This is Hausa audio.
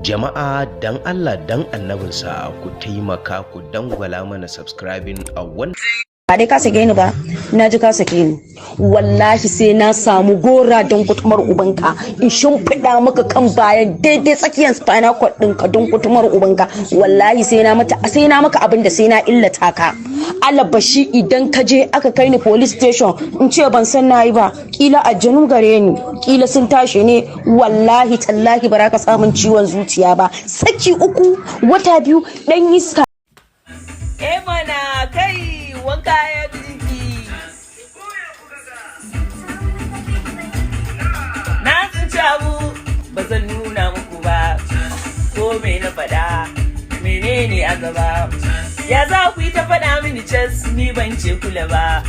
Jama'a, dan Allah dan annabinsa, ku taimaka ku dangwala mana subscribing a wannan Ba dai ka sake ni ba, na ji ka sake ni. Wallahi sai na samu gora don kutumar ubanka, in shimfiɗa maka kan bayan daidai tsakiyar spinal cord ɗinka, don kutumar ubanka. Wallahi sai na mata, sai na maka abin da sai na illata ka. Alabashi idan ka je aka kai ni police station, in ce ban san nayi ba, kila aljanu gare ni, kila sun tashi ne. Wallahi tallahi ba ka samun ciwon zuciya ba. Saki uku, wata 2, dan iska. Eh mana kai, wanka ya bi jiki. Na tsinci abu, ba zan nuna muku ba, ko me na faɗa, menene a gaba? Ya za ku yi ta faɗa mini cas, ni ban ce kula ba.